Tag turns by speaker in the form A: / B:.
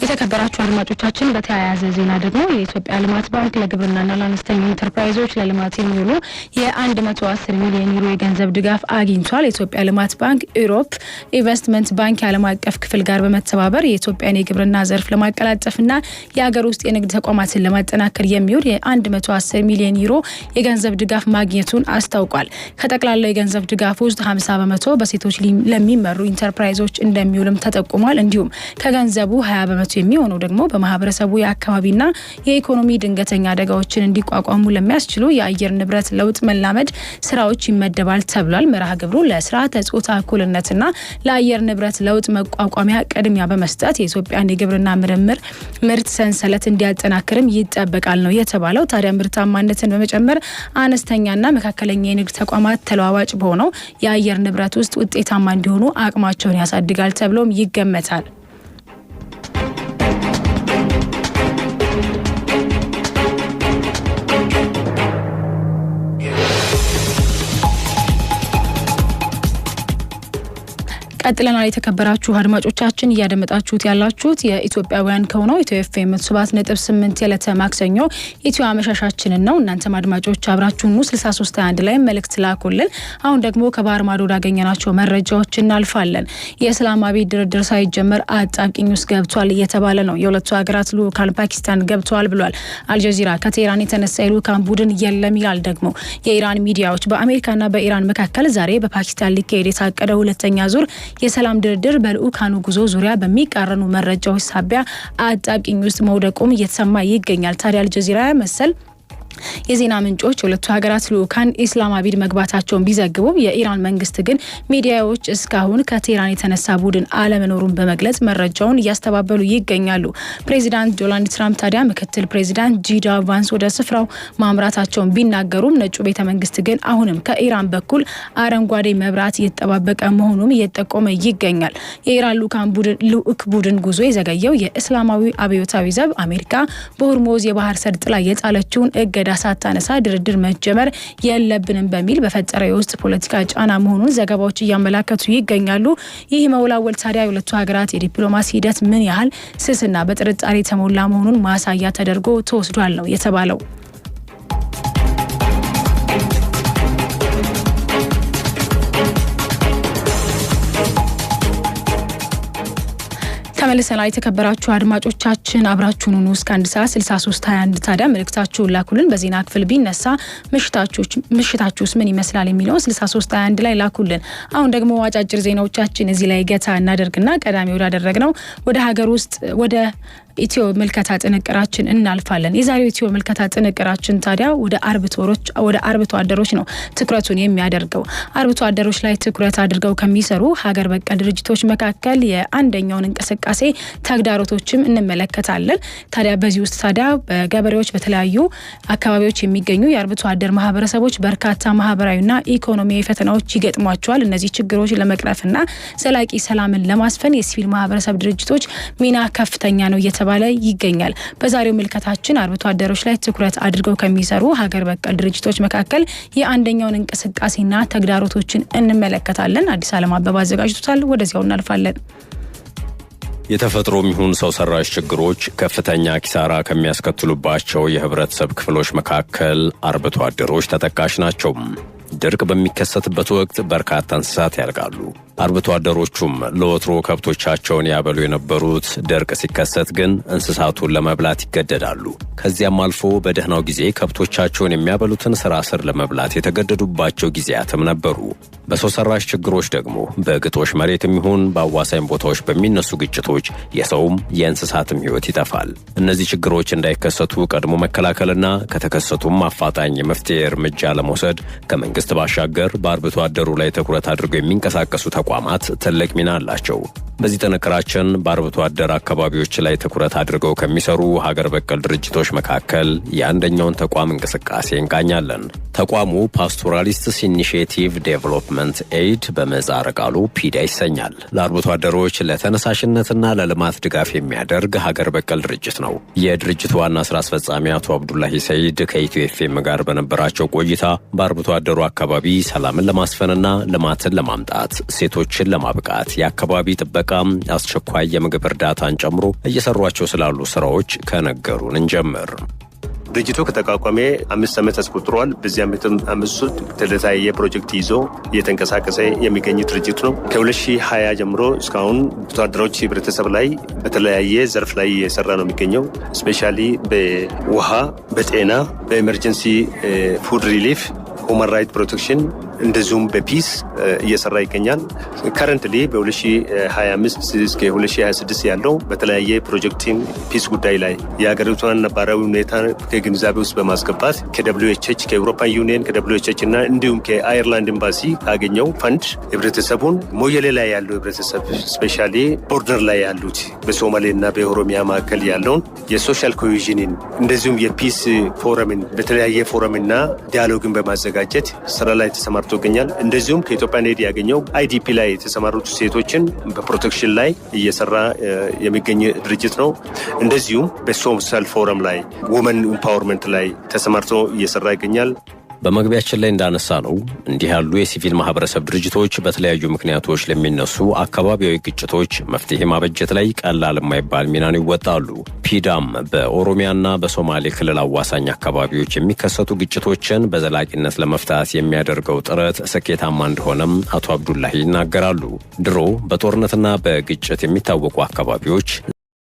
A: የተከበራችሁ አድማጮቻችን፣ በተያያዘ ዜና ደግሞ የኢትዮጵያ ልማት ባንክ ለግብርናና ለአነስተኛ ኢንተርፕራይዞች ለልማት የሚውሉ የ110 ሚሊዮን ዩሮ የገንዘብ ድጋፍ አግኝቷል። የኢትዮጵያ ልማት ባንክ Europe Investment Bank የዓለም አቀፍ ክፍል ጋር በመተባበር የኢትዮጵያን የግብርና ዘርፍ ለማቀላጠፍና የሀገር ውስጥ የንግድ ተቋማትን ለማጠናከር የሚውል የ110 ሚሊዮን ዩሮ የገንዘብ ድጋፍ ማግኘቱን አስታውቋል። ከጠቅላላው የገንዘብ ድጋፍ ውስጥ 50% በሴቶች ለሚመሩ ኢንተርፕራይዞች እንደሚውልም ተጠቁሟል። እንዲሁም ከገንዘቡ 20% የሚሆነው ደግሞ በማህበረሰቡ የአካባቢና የኢኮኖሚ ድንገተኛ አደጋዎችን እንዲቋቋሙ ለሚያስችሉ የአየር ንብረት ለውጥ መላመድ ስራዎች ይመደባል ተብሏል። መርሃ ግብሩ ለስርዓተ ጾታ እኩልነትና ለአየር ንብረት ለውጥ መቋቋሚያ ቅድሚያ በመስጠት የኢትዮጵያን የግብርና ምርምር ምርት ሰንሰለት እንዲያጠናክርም ይጠበቃል ነው የተባለው። ታዲያ ምርታማነትን በመጨመር አነስተኛና መካከለኛ የንግድ ተቋማት ተለዋዋጭ በሆነው የአየር ንብረት ውስጥ ውጤታማ እንዲሆኑ አቅማቸውን ያሳድጋል ተብሎም ይገመታል። ቀጥለናል። የተከበራችሁ አድማጮቻችን፣ እያደመጣችሁት ያላችሁት የኢትዮጵያውያን ከሆነው ኢትዮ ኤፍኤም 7.8 የዕለተ ማክሰኞ ኢትዮ አመሻሻችንን ነው። እናንተም አድማጮች አብራችሁን 6321 ላይ መልእክት ላኩልን። አሁን ደግሞ ከባህር ማዶ ወዳገኘናቸው መረጃዎች እናልፋለን። የእስላማባድ ድርድር ሳይጀመር አጣብቂኝ ውስጥ ገብቷል እየተባለ ነው። የሁለቱ ሀገራት ልኡካን ፓኪስታን ገብተዋል ብሏል አልጀዚራ። ከቴህራን የተነሳ የልኡካን ቡድን የለም ይላል ደግሞ የኢራን ሚዲያዎች። በአሜሪካና በኢራን መካከል ዛሬ በፓኪስታን ሊካሄድ የታቀደው ሁለተኛ ዙር የሰላም ድርድር በልኡካኑ ጉዞ ዙሪያ በሚቃረኑ መረጃዎች ሳቢያ አጣብቂኝ ውስጥ መውደቁም እየተሰማ ይገኛል። ታዲያ አልጀዚራ መሰል የዜና ምንጮች የሁለቱ ሀገራት ልኡካን ኢስላማባድ መግባታቸውን ቢዘግቡም የኢራን መንግስት ግን ሚዲያዎች እስካሁን ከቴህራን የተነሳ ቡድን አለመኖሩን በመግለጽ መረጃውን እያስተባበሉ ይገኛሉ። ፕሬዚዳንት ዶናልድ ትራምፕ ታዲያ ምክትል ፕሬዚዳንት ጄዲ ቫንስ ወደ ስፍራው ማምራታቸውን ቢናገሩም ነጩ ቤተ መንግስት ግን አሁንም ከኢራን በኩል አረንጓዴ መብራት እየተጠባበቀ መሆኑም እየጠቆመ ይገኛል። የኢራን ልኡክ ቡድን ጉዞ የዘገየው የእስላማዊ አብዮታዊ ዘብ አሜሪካ በሆርሙዝ የባህር ሰርጥ ላይ የጣለችውን እገዳ ሳታነሳ ድርድር መጀመር የለብንም በሚል በፈጠረው የውስጥ ፖለቲካ ጫና መሆኑን ዘገባዎች እያመላከቱ ይገኛሉ። ይህ መወላወል ታዲያ የሁለቱ ሀገራት የዲፕሎማሲ ሂደት ምን ያህል ስስና በጥርጣሬ የተሞላ መሆኑን ማሳያ ተደርጎ ተወስዷል ነው የተባለው። ተመልሰናል። የተከበራችሁ አድማጮቻችን፣ አብራችሁን ሁኑ እስከ 1 ሰዓት 6321። ታዲያ መልእክታችሁን ላኩልን። በዜና ክፍል ቢነሳ ምሽታችሁስ ምን ይመስላል የሚለውን 6321 ላይ ላኩልን። አሁን ደግሞ አጫጭር ዜናዎቻችን እዚህ ላይ ገታ እናደርግና ቀዳሚ ወዳደረግነው ወደ ሀገር ውስጥ ወደ ኢትዮ ምልከታ ጥንቅራችን እናልፋለን። የዛሬው ኢትዮ ምልከታ ጥንቅራችን ታዲያ ወደ አርብቶ አደሮች ነው ትኩረቱን የሚያደርገው። አርብቶ አደሮች ላይ ትኩረት አድርገው ከሚሰሩ ሀገር በቀል ድርጅቶች መካከል የአንደኛውን እንቅስቃሴ ተግዳሮቶችም እንመለከታለን። ታዲያ በዚህ ውስጥ ታዲያ በገበሬዎች በተለያዩ አካባቢዎች የሚገኙ የአርብቶ አደር ማህበረሰቦች በርካታ ማህበራዊና ኢኮኖሚያዊ ፈተናዎች ይገጥሟቸዋል። እነዚህ ችግሮች ለመቅረፍና ዘላቂ ሰላምን ለማስፈን የሲቪል ማህበረሰብ ድርጅቶች ሚና ከፍተኛ ነው እየተባለ ይገኛል። በዛሬው ምልከታችን አርብቶ አደሮች ላይ ትኩረት አድርገው ከሚሰሩ ሀገር በቀል ድርጅቶች መካከል የአንደኛውን እንቅስቃሴና ተግዳሮቶችን እንመለከታለን። አዲስ አለም አበባ አዘጋጅቶታል። ወደዚያው እናልፋለን።
B: የተፈጥሮም ይሁን ሰው ሰራሽ ችግሮች ከፍተኛ ኪሳራ ከሚያስከትሉባቸው የህብረተሰብ ክፍሎች መካከል አርብቶ አደሮች ተጠቃሽ ናቸው። ድርቅ በሚከሰትበት ወቅት በርካታ እንስሳት ያልቃሉ። አርብቶ አደሮቹም ለወትሮ ከብቶቻቸውን ያበሉ የነበሩት ድርቅ ሲከሰት ግን እንስሳቱን ለመብላት ይገደዳሉ። ከዚያም አልፎ በደህናው ጊዜ ከብቶቻቸውን የሚያበሉትን ስራ ስር ለመብላት የተገደዱባቸው ጊዜያትም ነበሩ። በሰው ሰራሽ ችግሮች ደግሞ በግጦሽ መሬትም ይሁን በአዋሳኝ ቦታዎች በሚነሱ ግጭቶች የሰውም የእንስሳትም ሕይወት ይጠፋል። እነዚህ ችግሮች እንዳይከሰቱ ቀድሞ መከላከልና ከተከሰቱም አፋጣኝ የመፍትሄ እርምጃ ለመውሰድ ከመንግስት ባሻገር በአርብቶ አደሩ ላይ ትኩረት አድርገው የሚንቀሳቀሱ ተቋማት ትልቅ ሚና አላቸው። በዚህ ጥንቅራችን በአርብቶ አደር አካባቢዎች ላይ ትኩረት አድርገው ከሚሰሩ ሀገር በቀል ድርጅቶች መካከል የአንደኛውን ተቋም እንቅስቃሴ እንቃኛለን። ተቋሙ Pastoralists Initiative Development Aid፣ በምህጻረ ቃሉ ፒዳ ይሰኛል። ለአርብቶ አደሮች ለተነሳሽነትና ለልማት ድጋፍ የሚያደርግ ሀገር በቀል ድርጅት ነው። የድርጅቱ ዋና ስራ አስፈጻሚ አቶ አብዱላሂ ሰይድ ከኢትዮ ኤፍኤም ጋር በነበራቸው ቆይታ በአርብቶ አደሩ አካባቢ ሰላምን ለማስፈንና ልማትን ለማምጣት፣ ሴቶችን ለማብቃት፣ የአካባቢ ጥበቃ፣ አስቸኳይ የምግብ እርዳታን ጨምሮ እየሰሯቸው ስላሉ ስራዎች ከነገሩን እንጀምር።
C: ድርጅቱ ከተቋቋመ 5 ዓመት አስቆጥሯል። በዚህ ዓመትም አምስቱ የተለያየ ፕሮጀክት ይዞ እየተንቀሳቀሰ የሚገኝ ድርጅት ነው። ከ2020 ጀምሮ እስካሁን አርብቶ አደሮች ህብረተሰብ ላይ በተለያየ ዘርፍ ላይ እየሰራ ነው የሚገኘው። Especially በውሃ፣ በጤና፣ በ emergency food relief፣ human right protection እንደዚሁም በ peace እየሰራ ይገኛል። Currently በ2025 እስከ 2026 ያለው በተለያየ ፕሮጀክት peace ጉዳይ ላይ የሀገሪቷን ነባራዊ ሁኔታ ከግንዛቤ ውስጥ በማስገባት ከ WHH፣ ከ European Union፣ ከ WHH እና እንዲሁም ከአየርላንድ ኤምባሲ ካገኘው ፈንድ ህብረተሰቡን ሞያሌ ላይ ያለው ህብረተሰብ፣ especially border ላይ ያሉት በሶማሌ እና በኦሮሚያ መካከል ያለውን የ social cohesion ን እንደዚሁም የ peace forum ን በተለያየ ፎረም ና dialogue ን በማዘጋጀት ስራ ላይ ተሰማርቶ ይገኛል። እንደዚሁም ከ Ethiopian Aid ያገኘው IDP ላይ የተሰማሩት ሴቶችን በ protection ላይ እየሰራ የሚገኝ ድርጅት ነው። እንደዚሁም በ social forum ላይ፣ women empowerment ላይ ተሰማርቶ እየሰራ ይገኛል።
B: በመግቢያችን ላይ እንዳነሳነው እንዲህ ያሉ የሲቪል ማህበረሰብ ድርጅቶች በተለያዩ ምክንያቶች ለሚነሱ አካባቢያዊ ግጭቶች መፍትሄ ማበጀት ላይ ቀላል የማይባል ሚናን ይወጣሉ። ፒዳም በኦሮሚያና በሶማሌ ክልል አዋሳኝ አካባቢዎች የሚከሰቱ ግጭቶችን በዘላቂነት ለመፍታት የሚያደርገው ጥረት ስኬታማ እንደሆነም አቶ አብዱላሂ ይናገራሉ። ድሮ በጦርነትና በግጭት የሚታወቁ አካባቢዎች